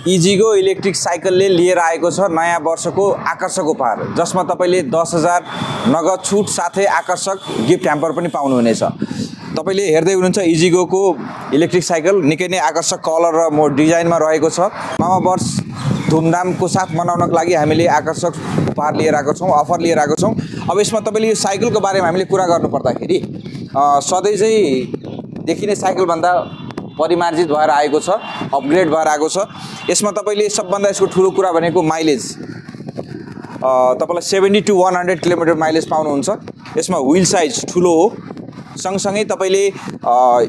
इजिगो electric साइकलले लिएर आएको छ नयाँ वर्षको आकर्षक उपहार, जसमा तपाईले 10,000 नगद छुट साथै आकर्षक गिफ्ट ह्याम्पर पनि पाउनुहुनेछ। तपाईले हेर्दै हुनुहुन्छ इजिगोको इलेक्ट्रिक साइकल निकै नै आकर्षक कलर र डिजाइनमा रहेको छ। नयाँ वर्ष धुमधामको साथ मनाउनको लागि हामीले आकर्षक उपहार लिएर आएको छौँ, अफर लिएर आएको छौँ। अब यसमा तपाईले यो साइकलको बारेमा हामीले कुरा गर्नु पर्दाखेरि सधैँ चाहिँ देखिने साइकलभन्दा परिमार्जित भएर आएको छ, अपग्रेड भएर आएको छ। यसमा तपाईले सबभन्दा यसको ठुलो कुरा भनेको माइलेज, तपाईलाई 70 to 100 किलोमिटर माइलेज पाउनुहुन्छ। यसमा व्हील साइज ठुलो हो, सँगसँगै तपाईले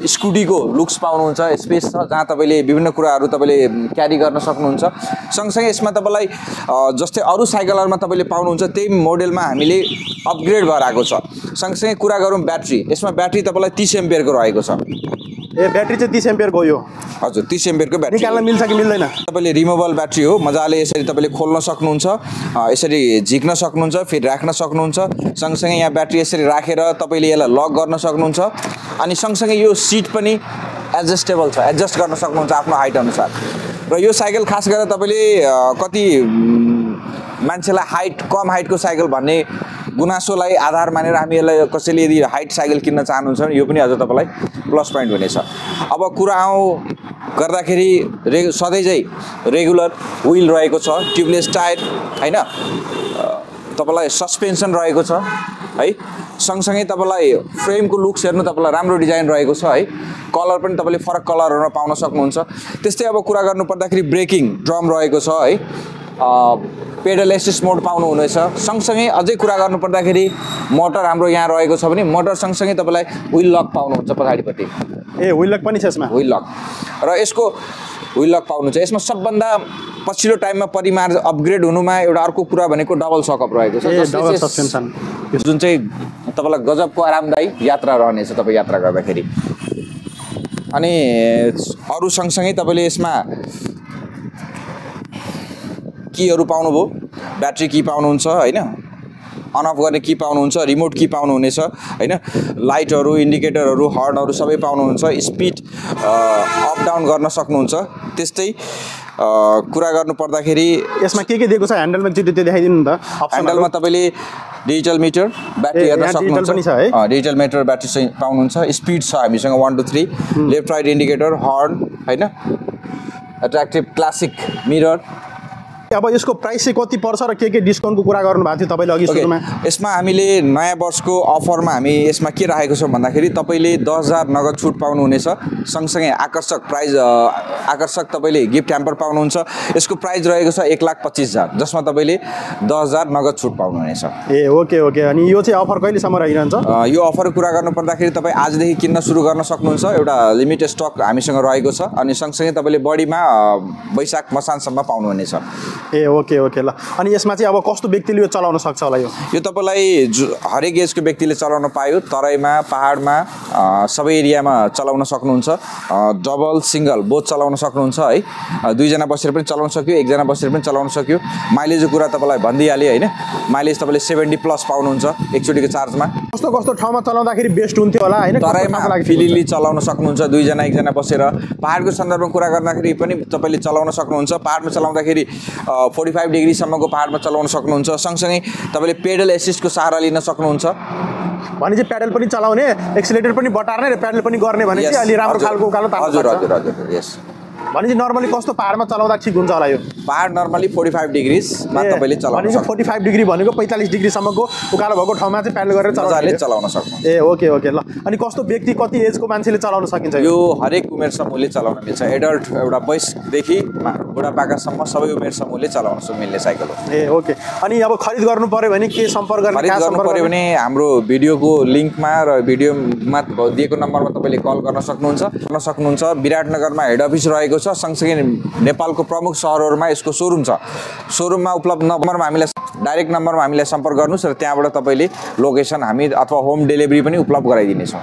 स्कुटीको लुक्स पाउनुहुन्छ, स्पेस छ जहाँ तपाईले विभिन्न कुराहरू तपाईले क्यारी गर्न सक्नुहुन्छ। सँगसँगै यसमा तपाईलाई जस्तै अरू साइकलहरुमा तपाईले पाउनुहुन्छ त्यही मोडलमा हामीले अपग्रेड भएर आएको छ। सँगसँगै कुरा गरौँ ब्याट्री, यसमा ब्याट्री तपाईलाई 30 एम्पियर को रहेको छ। ए ब्याट्री चाहिँ 30 एम्पियर गयो। हजुर 30 एम्पियर को ब्याट्री निकाल्न मिल्छ कि मिल्दैन? तपाईले रिमुभल ब्याट्री हो, मजाले यसरी तपाईले खोल्न सक्नुहुन्छ, यसरी झिक्न सक्नुहुन्छ, फेरि राख्न सक्नुहुन्छ। सँगसँगै यहाँ ब्याट्री यसरी राखेर तपाईले यसलाई लक गर्न सक्नुहुन्छ। अनि सँगसँगै यो सिट पनि एडजस्टेबल छ, एडजस्ट गर्न सक्नुहुन्छ आफ्नो हाइट अनुसार। र यो साइकल खास गरेर तपाईले कति मान्छेलाई कम हाइटको साइकल भन्ने गुनासोलाई आधार मानेर हामी यसलाई कसैले यदि हाइट साइकल किन्न चाहनुहुन्छ भने यो पनि अझ तपाईलाई प्लस पोइन्ट हुनेछ। अब कुरा गर्दाखेरि सधैँ चाहिँ रेगुलर व्हील रहेको छ, ट्युबलेस टायर हैन, तपाईलाई सस्पेन्सन रहेको छ है। सँगसँगै तपाईलाई फ्रेमको लुक्स हेर्नु तपाईलाई राम्रो डिजाइन रहेको छ है। कलर पनि तपाईले फरक कलरहरुमा पाउन सक्नुहुन्छ। त्यस्तै अब कुरा गर्नु पर्दाखेरि ब्रेकिङ ड्रम रहेको छ है, पेडल एसिस्ट मोड पाउनुहुनेछ। सँगसँगै अझै कुरा गर्नु पर्दाखेरि मोटर हाम्रो यहाँ रहेको छ भने मोटर सँगसँगै तपाईलाई व्हील लक पाउनुहुन्छ पछाडिपट्टि। ए व्हील लक पनि छ यसमा? व्हील लक र यसको व्हील लक पाउनुहुन्छ। यसमा सबभन्दा पछिल्लो टाइममा अपग्रेड हुनुमा एउटा अर्को कुरा भनेको डबल सकअप रहेको छ, डबल सस्पेन्सन, जुन चाहिँ तपाईलाई गजबको आरामदायी यात्रा रहनेछ तपाई यात्रा गर्दाखेरि। अनि अरू सँगसँगै तपाईले यसमा कीहरू पाउनुभयो, ब्याट्री की पाउनुहुन्छ हैन, अन अफ गर्ने की पाउनुहुन्छ, रिमोट की पाउनुहुनेछ हैन, लाइटहरू, इन्डिकेटरहरू, हर्नहरू सबै पाउनुहुन्छ, स्पिड अप डाउन गर्न सक्नुहुन्छ। त्यस्तै कुरा गर्नु पर्दाखेरि यसमा के दिएको छ ह्यान्डलमा त्यो देखाइदिनु न त। ह्यान्डलमा तपाईले डिजिटल मिटर ब्याट्री हेर्न सक्नुहुन्छ, डिजिटल मिटर ब्याट्री चाहिँ पाउनुहुन्छ। स्पिड छ हामीसँग 1 to 3, left right indicator, horn हैन, एट्र्याक्टिभ क्लासिक मिरर। अब यसको प्राइस चाहिँ कति पर्छ र के डिस्काउन्टको कुरा गर्नु भएको थियो तपाईले अघि सुरुमा? यसमा हामीले नयाँ वर्षको अफरमा हामी यसमा के राखेको छौँ भन्दाखेरि तपाईले 10,000 नगद छुट पाउनुहुनेछ। सँगसँगै आकर्षक तपाईले गिफ्ट ह्याम्पर पाउनुहुन्छ। यसको प्राइस रहेको छ 1,25,000, जसमा तपाईले 10,000 नगद छुट पाउनुहुनेछ। ए ओके ओके। अनि यो चाहिँ अफर कहिलेसम्म रहिरहन्छ? यो अफरको कुरा गर्नु पर्दाखेरि तपाईँ आजदेखि किन्न सुरु गर्न सक्नुहुन्छ। एउटा लिमिटेड स्टक हामीसँग रहेको छ। अनि सँगसँगै तपाईले बढीमा वैशाख मसानसम्म पाउनुहुनेछ। ए ओके ओके ल। अनि यसमा चाहिँ अब कस्तो व्यक्तिले यो चलाउन सक्छ होला? यो तपाईलाई हरेक एजको व्यक्तिले चलाउन पायो, तराईमा, पहाडमा, सबै एरियामा चलाउन सक्नुहुन्छ। डबल सिंगल बोथ चलाउन सक्नुहुन्छ है। दुईजना बसेर पनि चलाउन सक्यो, एकजना बसेर पनि चलाउन सक्यो। माइलेजको कुरा तपाईलाई भनिदिइहालेँ हैन, माइलेज तपाईले 70 प्लस पाउनुहुन्छ एकचोटिको चार्जमा। कस्तो कस्तो ठाउँमा चलाउँदाखेरि बेस्ट हुन्थ्यो होला हैन? तराईमा फिलिली चलाउन सक्नुहुन्छ दुईजना एकजना बसेर। पहाडको सन्दर्भमा कुरा गर्दाखेरि पनि तपाईले चलाउन सक्नुहुन्छ। पहाडमा चलाउँदाखेरि 45 डिग्रीसम्मको पहाडमा चलाउन सक्नुहुन्छ। सँगसँगै तपाईले पेडल एसिस्टको सहारा लिन सक्नुहुन्छ। भने चाहिँ पेडल पनि चलाउने, एक्सिलेटर पनि बटार्ने र पेडल पनि गर्ने भने चाहिँ अलि राम्रो खालको उकालो तान्नु पर्छ। हजुर हजुर हजुर यस। भने चाहिँ नर्मली कस्तो पहाडमा चलाउँदा ठिक हुन्छ होला यो? पहाड नर्मली 45 डिग्रीमा तपाईले चलाउन सक्नुहुन्छ। 45 डिग्री भनेको 45 डिग्रीसम्मको उकालो भएको ठाउँमा चाहिँ पेडल गरेर चलाउन सक्नुहुन्छ। ए ओके ओके ल। अनि कस्तो व्यक्ति कति एजको मान्छेले चलाउन सकिन्छ? यो हरेक उमेर समूहले चलाउन मिल्छ। एडल्ट एउटा 22 देखि बुढापाकासम्म सबै उमेर समूहले चलाउन मिल्ने साइकल हो। ए ओके। अनि अब खरिद गर्नु पर्यो भने के सम्पर्क गर्ने? खरिद गर्नु पर्यो भने हाम्रो भिडियोको लिंकमा र भिडियोमा दिएको नम्बरमा तपाईले कल गर्न सक्नुहुन्छ। विराटनगरमा हेड अफिस रहेको छ। सँगसँगै नेपालको प्रमुख सहरहरुमा यसको शोरूम छ। शोरूममा उपलब्ध नम्बरमा हामीलाई डाइरेक्ट नम्बरमा हामीलाई सम्पर्क गर्नुस् र त्यहाँबाट तपाईले लोकेसन हामी अथवा होम डेलिभरी पनि उपलब्ध गराइदिनेछौँ।